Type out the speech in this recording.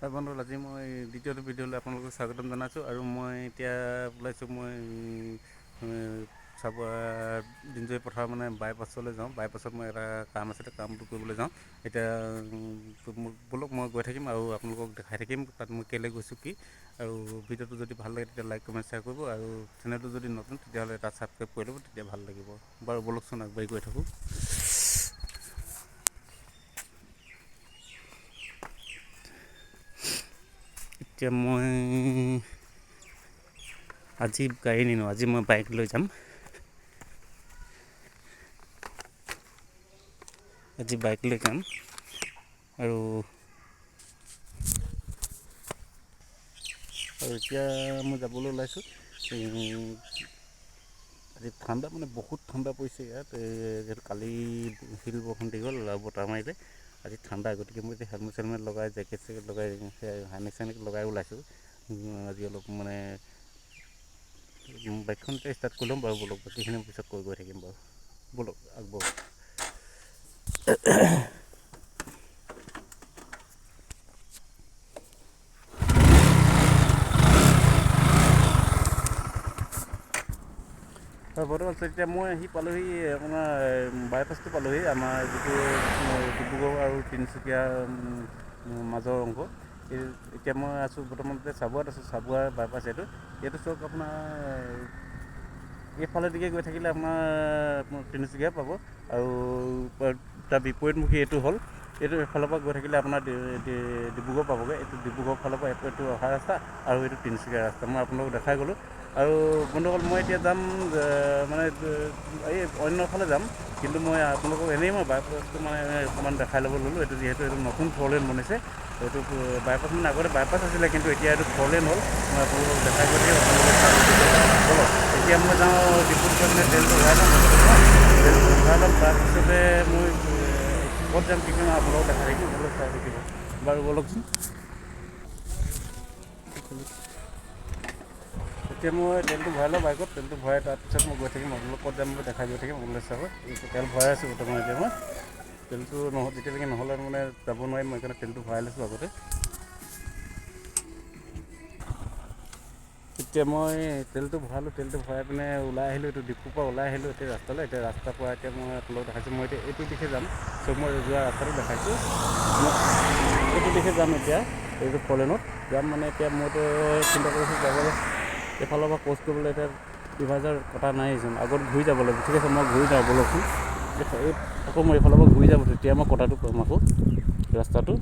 হয় বন্ধু, আজি মই দ্বিতীয়টো ভিডিঅ'লৈ আপোনালোকক স্বাগতম জনাইছোঁ। আৰু মই এতিয়া ওলাইছোঁ, মই চাবুৱা দিনজয় পথাৰ মানে বাইপাছলৈ যাওঁ। বাইপাছত মই এটা কাম আছিলে, কামটো কৰিবলৈ যাওঁ। এতিয়া ব'লক, মই গৈ থাকিম আৰু আপোনালোকক দেখাই থাকিম তাত মই কেলৈ গৈছোঁ কি। আৰু ভিডিঅ'টো যদি ভাল লাগে তেতিয়া লাইক, কমেণ্ট, শ্বেয়াৰ কৰিব আৰু চেনেলটো যদি নতুন তেতিয়াহ'লে এটা ছাবস্ক্ৰাইব কৰি ল'ব, তেতিয়া ভাল লাগিব। বাৰু ব'লকচোন, আগবাঢ়ি গৈ থাকোঁ। এতিয়া মই আজি গাড়ী নিনো, আজি মই বাইক লৈ যাম। আজি বাইক লৈ যাম আৰু আৰু এতিয়া মই যাবলৈ ওলাইছোঁ। আজি ঠাণ্ডা, মানে বহুত ঠাণ্ডা পৰিছে ইয়াত। যিহেতু কালি শিল বৰষুণ দি গ'ল আৰু বতাহ মাৰিলে, আজি ঠাণ্ডা। গতিকে মই এতিয়া হেলমেট চেলমেট লগাই, জেকেট চেকেট লগাই, হাইনেক চাইনেক লগাই ওলাইছোঁ। আজি অলপ মানে বাইকখন এতিয়া ষ্টাৰ্ট কৰি ল'ম বাৰু। ব'লক, বাকীখিনি পিছত কৈ গৈ থাকিম বাৰু। ব'লক, আগবাঢ়ো। হয় বৰ্তমান এতিয়া মই আহি পালোহি, আপোনাৰ বাইপাছটো পালোহি, আমাৰ যিটো ডিব্ৰুগড় আৰু তিনিচুকীয়া মাজৰ অংশ। এতিয়া মই আছোঁ বৰ্তমান চাবুৱাত আছোঁ, চাবুৱাৰ বাইপাছ এইটো। এইটো চাওক, আপোনাৰ এইফালে দিশে গৈ থাকিলে আপোনাৰ তিনিচুকীয়া পাব আৰু তাৰ বিপৰীতমুখী এইটো হ'ল, এইটো এইফালৰ পৰা গৈ থাকিলে আপোনাৰ ডিব্ৰুগড় পাবগৈ। এইটো ডিব্ৰুগড় ফালৰ পৰা এইটো অহা ৰাস্তা আৰু এইটো তিনিচুকীয়া ৰাস্তা, মই আপোনালোকক দেখাই গ'লোঁ। আৰু বন্ধুসকল, মই এতিয়া যাম মানে এই অন্যফালে যাম, কিন্তু মই আপোনালোকক এনেই মই বাইপাছটো মানে অকণমান দেখাই ল'ব ল'লোঁ। এইটো যিহেতু এইটো নতুন ফ'ৰ লেন বনিছে, এইটো বাইপাছ মানে আগতে বাইপাছ আছিলে, কিন্তু এতিয়া এইটো ফ'ৰ লেন হ'ল। মই আপোনালোকক দেখাই গৈ থাকিম, আপোনালোকে ব'লক। এতিয়া মই যাওঁ ডিপুত গৈ পিনে তেলটো ভৰাই ল'ম, তেলটো ভৰাই ল'ম, তাৰপিছতে মই ক'ত যাম কি কৰিম আপোনালোকক দেখাই থাকিম, আপোনালোক চাই থাকিব। বাৰু ব'লকচোন। এতিয়া মই তেলটো ভৰাই লওঁ বাইকত, তেলটো ভৰাই তাৰপিছত মই গৈ থাকিম, আপোনালোক ক'ত যাম মই দেখাই গৈ থাকিম, আপোনালোকে চাব। তেল ভৰাই আছোঁ বৰ্তমান। এতিয়া মই তেলটো যেতিয়ালৈকে নহ'লে মানে যাব নোৱাৰিম, মই সেইকাৰণে তেলটো ভৰাই লৈছোঁ আগতে। এতিয়া মই তেলটো ভৰালোঁ, তেলটো ভৰাই পিনে ওলাই আহিলোঁ, এইটো ডিপুৰ পৰা ওলাই আহিলোঁ এতিয়া ৰাস্তালৈ। এতিয়া ৰাস্তাৰ পৰা এতিয়া মই আপোনালোকক দেখাইছোঁ, মই এতিয়া এইটো দিশে যাম। চ' মই যোৱা ৰাস্তাটো দেখাইছোঁ, মই এইটো দিশে যাম এতিয়া, এইটো ফ'ৰ লেনত যাম। মানে এতিয়া মইতো চিন্তা কৰিছোঁ যাবলৈ এইফালৰ পৰা ক্ৰছ কৰিবলৈ, এতিয়া ডিভাইডাৰ কটা নাইচোন, আগত ঘূৰি যাব লাগিব। ঠিক আছে, মই ঘূৰি যাওঁ ব'লকচোন। এই আকৌ মই এইফালৰ পৰা ঘূৰি যাব, তেতিয়া মই কটাটো পাম আকৌ ৰাস্তাটো।